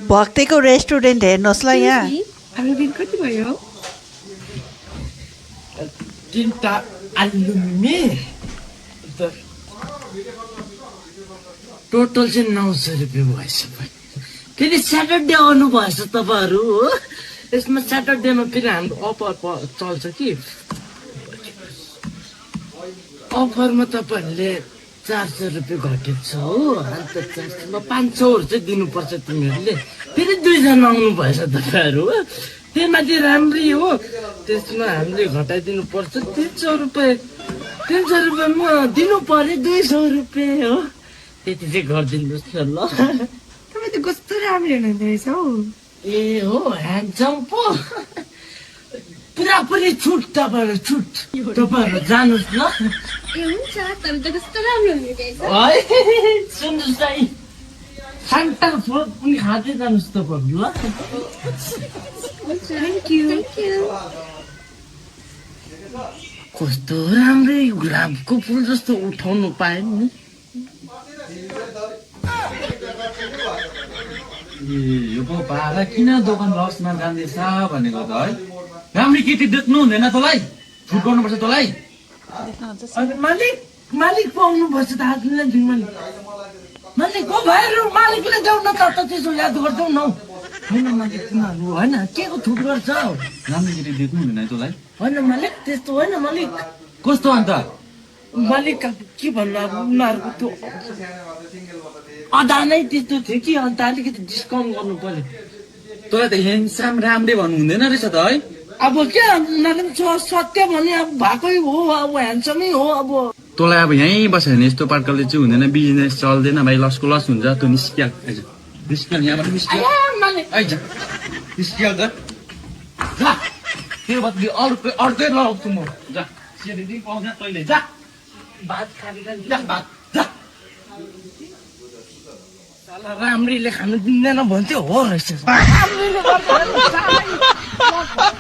भक्तिको रेस्टुरेन्ट हेर्नुहोस् ल यहाँ हाम्रो बिल कति भयो? तिनटा आलुमी टोटल चाहिँ 900 रुपियाँ भएछ। फेरि स्याटरडे आउनु भएछ तपाईँहरू हो। यसमा स्याटरडेमा फेरि हाम्रो अफर चल्छ कि अफरमा तपाईँहरूले 400 रुपियाँ घटेको छ हो। अन्त 400मा 500हरू चाहिँ दिनुपर्छ तिमीहरूले। फेरि 2 जना आउनु भएछ तपाईँहरू हो। त्यही माथि राम्रै हो, त्यसमा हामीले घटाइदिनु पर्छ 300 रुपियाँ। 300 रुपियाँमा दिनु पर्यो 200 रुपियाँ हो। त्यति चाहिँ गरिदिनुहोस् न ल। तपाईँ त कस्तो राम्रो हुनुहुँदो रहेछ हौ। ए हो ह्यान्डसम पो। पुरापुरी छुट तपाईँहरू, छुट तपाईँहरू जानुहोस् ल। ए हुन्छ, तपाईँ त कस्तो राम्रो हुनुहुँदैछ। है सुन्नुहोस् है, सेन्टर फ्रुट पनि खाँदै जानुहोस् तपाईँहरू ल। Thank you. कस्तो राम्रै गुलाबको फुल जस्तो उठाउनु पाएँ नि। यो पो बाह्र किन दोकान लसमा जाँदैछ भनेको त है। राम्री केटी देख्नु हुँदैन तँलाई, छुट गर्नुपर्छ तँलाई। अनि मालिक पाउनुपर्छ त आजलाई दिनमा मालिक को भाइहरू मालिकले देऊ न त त्यसो याद गर्छौ न। होइन मालिक तिमीहरू होइन के को छुट गर्छ? राम्री केटी देख्नु हुँदैन तँलाई। होइन मालिक त्यस्तो होइन मालिक। कस्तो अन्त मालिक के भन्नु अब उनीहरूको त्यो अदा नै त्यस्तो थियो कि अन्त अलिकति डिस्काउन्ट गर्नु पर्यो। तँलाई त ह्यान्डसम राम्रै भन्नु हुँदैन रहेछ त है। अब के उनीहरूले पनि सत्य भने अब भएकै हो, अब ह्यान्डसमै हो। अब तँलाई अब यहीँ बस्यो भने यस्तो प्रकारले चाहिँ हुँदैन, बिजनेस चल्दैन भाइ, लसको लस हुन्छ। तँ निस्किहाल, आइज निस्किहाल यहाँबाट निस्किहाल, मालिक आइज निस्किहाल त। जा त्यो बाद अर्कै लगाउँछु म। जा सेरी पाउँछ तैँले, जा भात खाएर जा भात जा। राम्रीले खानु दिँदैन भन्थ्यो हो रहेछ।